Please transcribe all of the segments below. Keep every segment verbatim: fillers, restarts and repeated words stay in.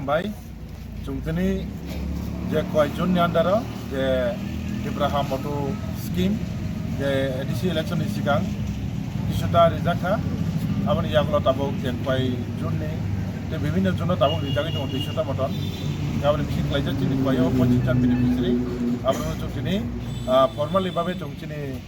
Bai, chwng tini je Khowai zone ni under o je Tipra Ham Auto scheme je A D C election ni sikang tisota rijak kha, aboni yagulo tabuk je Khowai zone ni tei bibhinno zone o tabuk rijagwi tongo tisota moton. Aboni bising klaijak chini Khowai o pochisjon beneficiary, abono chwng tini, ah, formally babe chwng chini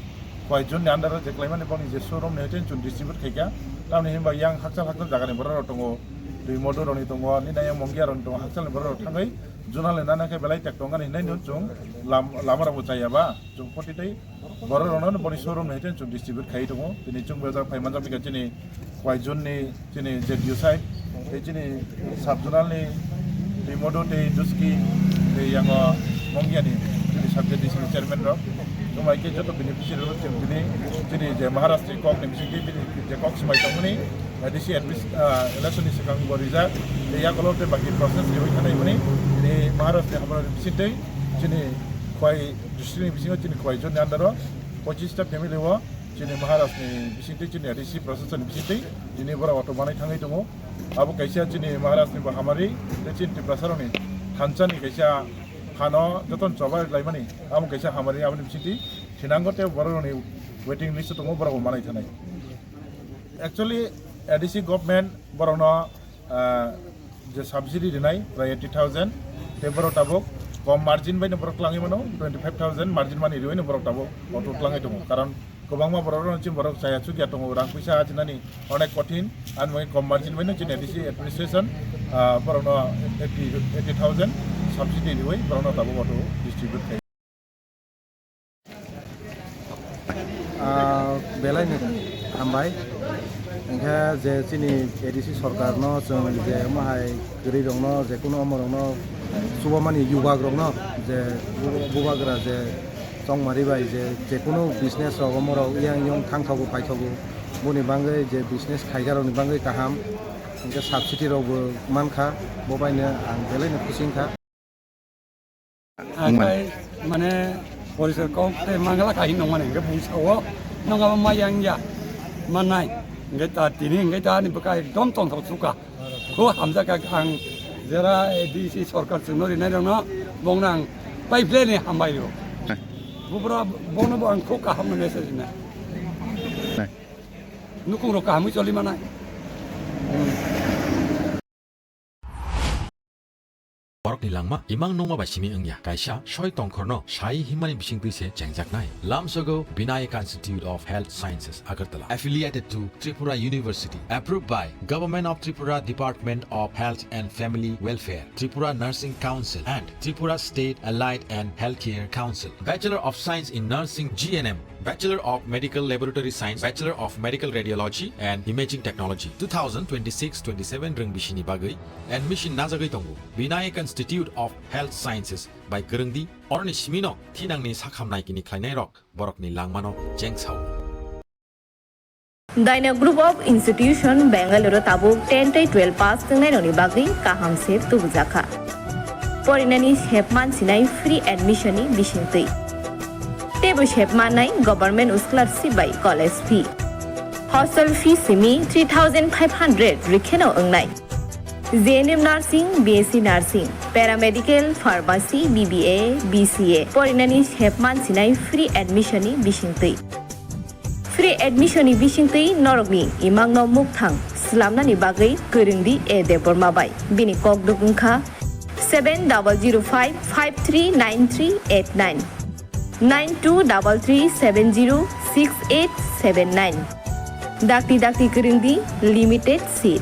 Khowai zone ni under o je klaimani boni je showroom ni hoite chwng distribute khaikha. Tamni hinba yang hakchal hakchal jaga ni borok rok tongo, twi modu rok ni tongo, nini yang Mongia rok ni tongo, hakchal ni borok rok thangwi zonal ni nana khe belai tek tongani hinwi no chwng lam-, lama rok bo chaya ba chwng poti tei borok rok no boni showroom ni hoite chwng distribute khai tongo. Tini chwng bo jak phai manjak bikha chini Khowai zone ni chini Z D O side, tei chini sub zonal ni twi modu tei Duski tei yango Mongia ni chini sub Z D C ni chairman rok. Tumai khe joto beneficiary rok chwng tini chini je Maharashtra ni kok ni bising twi bini je kok swmai tongmani, A D C admis-, ah, election ni swkang bo rijak, tei yagulo tei baki process riwi thanai mani, tini Maharashtra ni hamrok ni bising twi chini Khowai district ni bisingo chini Khowai zone ni under o pochisota family o chini Maharashtra ni bising twi chini A D C process ni bising twi tini borok auto manwi thangwi tongo. Abo kaisa chini Maharashtra ni bo hamari, tei chini Tiprasa rok ni thansa ni kaisa phano jotono choba laimani, abo kaisa hamari aboni bising twi thinango tei borok rok ni waiting list o tongo, borok bo manwi thanai. Actually, A D C government borokno, ah, je subsidy rinai prai eighty thousand, tei borok tabuk kom margin bai no borok twlangwi mano, twenty five thousand margin mani riwi no borok tabuk auto twlangwi tongo. Karon kwbangma borok rok chini borok chaya chukya tongo, rang puisa ajinani onek kothin, ani bagwi kom margin bai no chini A D C administration, ah, borokno eighty, eighty thousand subsidy riwi borokno tabuk auto distribute khai. Ah, belai no hambai. Hingkhe je chini A D C sorkar no chwng je omo hai kwrwi rok no, je kunu omo rok no, chubamani yubak rok no, je bu-, bubagra je chongmari bai je, je kunu business rok omo rok yang yong thangthogo paithogo, boni bagwi je business khaika rok ni bagwi kaham, hingkhe subsidy rok bo mankha, bo bai no ang belai no khusi wngkha. Akai mane porisor kok tei mangala kahi nongmani hingke bung sao nong abo ma yang ya manai hingke ta tini hingke ta ni bwkha ekdom tongthok suka kho hamjak ang jera A D C sorkar chwngno rinai rokno bongno ang pipeline ni hambai o bubra bono bo ang kho kaham no message rinai nukung rok kahamwi choli manai. Borokni langma imang nungma bai simi wngya. Kaisa soi tongkhorno sai himmani bisingtwi se chengjaknai. Lamsogo Vinayak Institute of Health Sciences, Agartala, affiliated to Tripura University, approved by Government of Tripura Department of Health and Family Welfare, Tripura Nursing Council, and Tripura State Allied and Healthcare Council. Bachelor of Science in Nursing, G N M, Bachelor of Medical Laboratory Science, Bachelor of Medical Radiology and Imaging Technology, two thousand twenty-six twenty-seven rwng bisini bagwi admission najagwi tongo. Vinayak Institute of Health Sciences bai kwrwngdi, oroni simino thinangni sakham naikini khlainairok borokni langmano chengsao. Daina Group of Institution, Bangalore o tabuk ten tei twelve pass wngnai rokni bagwi kaham se tubujakha. Porinani sep mansinai free admission ni bisingtwi. Teibo sep mannai government scholarship bai college fee. Hostel fee simi three thousand five hundred rwkheno wngnai. J N M Nursing, B S C Nursing, Paramedical, Pharmacy, B B A, B C A porinani sep mansinai free admission ni bisingtwi. Free admission ni bisingtwi norokni imangno mukthang slamnani bagwi kwrwngdi A Debbarma bai. Bini kokduk wngkha seven double zero five five three nine three eight nine, nine two double three seven zero six eight seven nine. Dakti dakti kwrwngdi, limited seat.